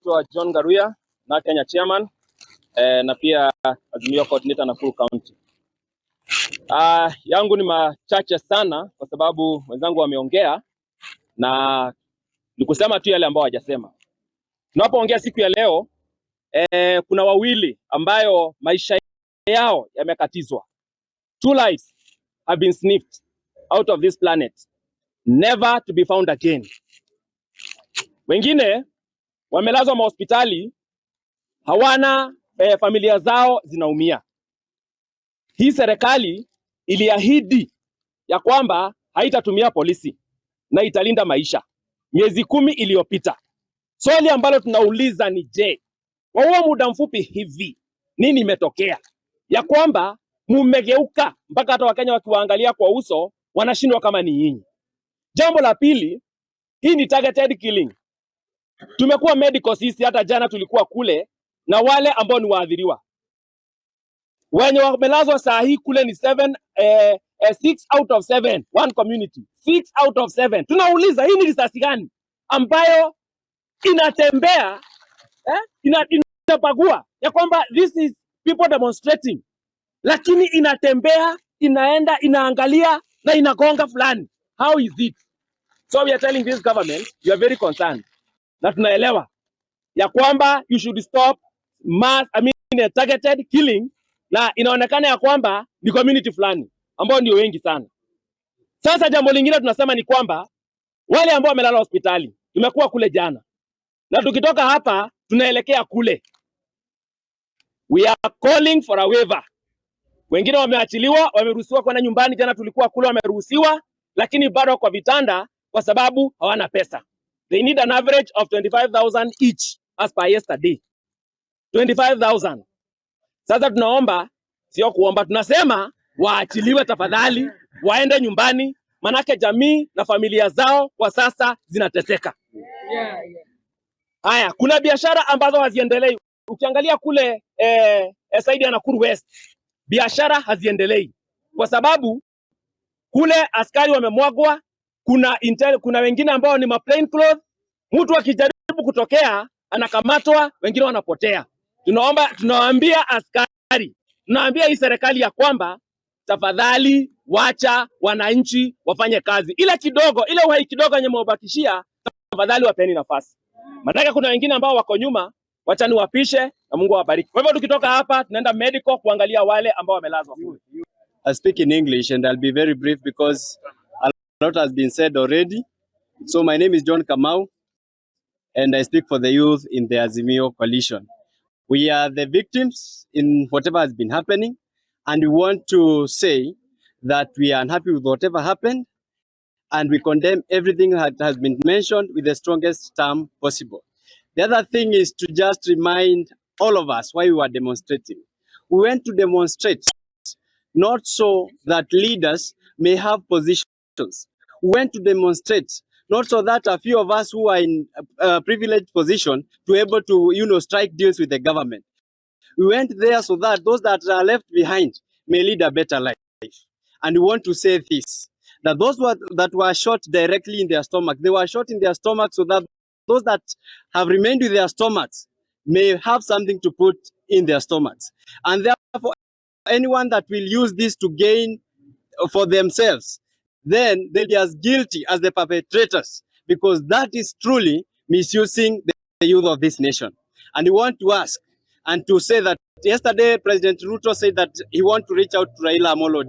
Naitwa John Garuya na Kenya chairman na pia Azimio coordinator Nakuru County. Yangu ni machache sana kwa sababu wenzangu wameongea na ni kusema tu yale ambao hawajasema. Tunapoongea siku ya leo, kuna wawili ambayo maisha yao yamekatizwa. Two lives have been sniffed out of this planet, never to be found again. Wengine wamelazwa mahospitali, hawana familia zao zinaumia. Hii serikali iliahidi ya kwamba haitatumia polisi na italinda maisha miezi 10 iliyopita. Swali ambalo tunauliza ni je, kwa huo muda mfupi hivi nini imetokea ya kwamba mumegeuka mpaka hata Wakenya wakiwaangalia kwa uso wanashindwa kama ni nyinyi? Jambo la pili, hii ni targeted killing. Tumekuwa medical sisi, hata jana tulikuwa kule na wale ambao ni waathiriwa wenye wamelazwa saa hii kule ni 6 out of 7, one community, 6 out of 7. Tunauliza, hii ni risasi gani ambayo inatembea, inabagua ya kwamba this is people demonstrating, lakini inatembea, inaenda, inaangalia na inagonga fulani? How is it? So we are telling this government we are very concerned na tunaelewa ya kwamba you should stop mass, I mean, targeted killing, na inaonekana ya kwamba ni community fulani ambao ndio wengi sana. Sasa jambo lingine tunasema ni kwamba wale ambao wamelala hospitali, tumekuwa kule jana na tukitoka hapa tunaelekea kule. We are calling for a waiver. Wengine wameachiliwa, wameruhusiwa kwenda nyumbani. Jana tulikuwa kule, wameruhusiwa, lakini bado kwa vitanda kwa sababu hawana pesa. They need an average of 25,000 each as per yesterday. 25,000. Sasa tunaomba, sio kuomba, tunasema waachiliwe tafadhali, waende nyumbani, manake jamii na familia zao kwa sasa zinateseka. Haya, kuna biashara ambazo haziendelei. Ukiangalia kule side ya Nakuru West, biashara haziendelei kwa sababu kule askari wamemwagwa. Kuna wengine ambao ni ma plain clothes. Mtu akijaribu kutokea anakamatwa, wengine wanapotea. Tunaomba, tunawaambia askari, tunaambia hii serikali ya kwamba tafadhali wacha wananchi wafanye kazi, ile kidogo, ile uhai kidogo yenye mwabakishia, tafadhali wapeni nafasi, maanake kuna wengine ambao wako nyuma, wacha niwapishe na Mungu awabariki. Kwa hivyo tukitoka hapa tunaenda medical kuangalia wale ambao wamelazwa. I speak in English and I'll be very brief because a lot has been said already. So my name is John Kamau and I speak for the youth in the Azimio coalition. We are the victims in whatever has been happening, and we want to say that we are unhappy with whatever happened and we condemn everything that has been mentioned with the strongest term possible. The other thing is to just remind all of us why we were demonstrating. We went to demonstrate not so that leaders may have positions. We went to demonstrate not so that a few of us who are in a privileged position to able to strike deals with the government. We went there so that those that are left behind may lead a better life. And we want to say this, that those that were shot directly in their stomach, they were shot in their stomach so that those that have remained with their stomachs may have something to put in their stomachs. And therefore, anyone that will use this to gain for themselves, then they'll be as guilty as the perpetrators, because that is truly misusing the youth of this nation. And we want to ask and to say that yesterday President Ruto said that he want to reach out to Raila Amolo